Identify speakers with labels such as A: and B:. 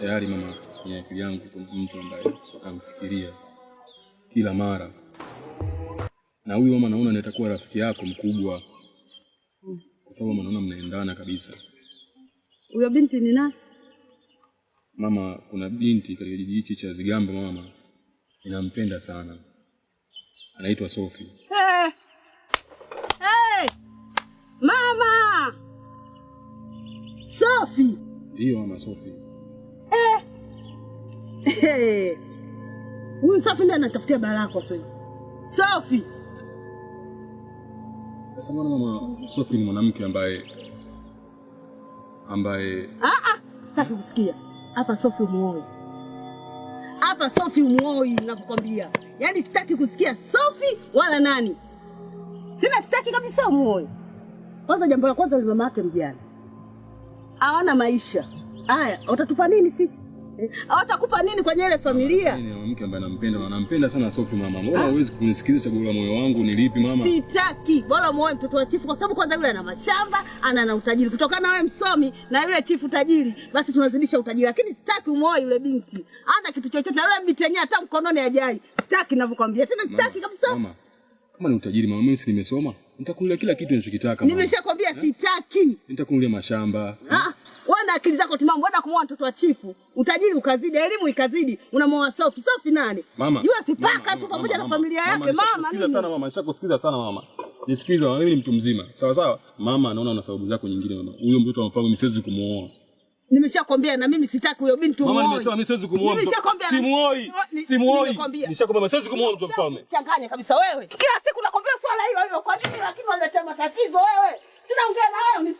A: Tayari mama, kwenye akili yangu kuna mtu ambaye namfikiria kila mara, na huyu mama naona ndiye atakuwa rafiki yako mkubwa, kwa sababu mama naona mnaendana kabisa.
B: Huyo binti ni nani?
A: Mama, kuna binti katika kijiji hichi cha Zigamba mama, ninampenda sana, anaitwa Sophie.
B: Hey! Hey! Mama! Sophie!
A: Ndiyo mama, Sophie.
B: Hey! Huyu Sophie ndiye anatafutia balaa kwa kweli. Sophie!
A: Sasa mbona mama, Sophie ni mwanamke ambaye ambaye
B: Ah ah, sitaki kusikia. Hapa Sophie umuoi. Hapa Sophie umuoi ninavyokuambia. Yaani sitaki kusikia Sophie wala nani. Tena sitaki kabisa umuoi. Kwanza jambo la kwanza ni mama yake mjane. Hawana maisha. Haya, watatupa nini sisi? Eh, watakupa nini kwenye ile familia?
A: Ni mwanamke ambaye nampenda na nampenda sana Sophie mama. Mbona huwezi kunisikiliza chaguo la moyo wangu ni lipi mama?
B: Sitaki. Bora muoe mtoto wa chifu kwa sababu kwanza yule ana mashamba, ana na utajiri. Kutokana na wewe msomi na yule chifu tajiri, basi tunazidisha utajiri. Lakini sitaki umuoe yule binti. Hana kitu chochote na yule binti yenyewe hata mkononi hajai. Sitaki ninavyokuambia. Tena sitaki kabisa.
A: Mama, kama ni utajiri mama, mimi si nimesoma. Nitakununulia kila kitu ninachokitaka mama.
B: Nimeshakwambia sitaki.
A: Nitakununulia mashamba.
B: Ah, wewe na akili zako timamu, mbona kumuoa mtoto wa chifu? Utajiri ukazidi, elimu ikazidi, unamuoa Sophie. Sophie nani?
A: Mama.
B: Yule si
A: mama,
B: paka tu
A: mama,
B: pamoja na
A: mama,
B: familia
A: mama,
B: yake. Mama
A: nishakusikiza
B: nini?
A: sana mama, nishakusikiza sana mama. Nisikilize mama, mimi ni mtu mzima. Sawa sawa? Mama, naona una sababu zako nyingine mama. Huyo mtoto wa mfalme mimi siwezi kumuoa.
B: Nimeshakwambia na mimi sitaki huyo binti
A: Mama,
B: umuoe.
A: nimesema mimi siwezi kumuoa.
B: Nimeshakwambia na-
A: Simuoi. Simuoi.
B: Nimekwambia.
A: Nishakwambia siwezi kumuoa mtu wa mfalme.
B: Changanya kabisa wewe. Kila siku nakwambia swala hilo hilo. Kwa nini lakini unaletea matatizo wewe? Sina ongea na wewe unisikie.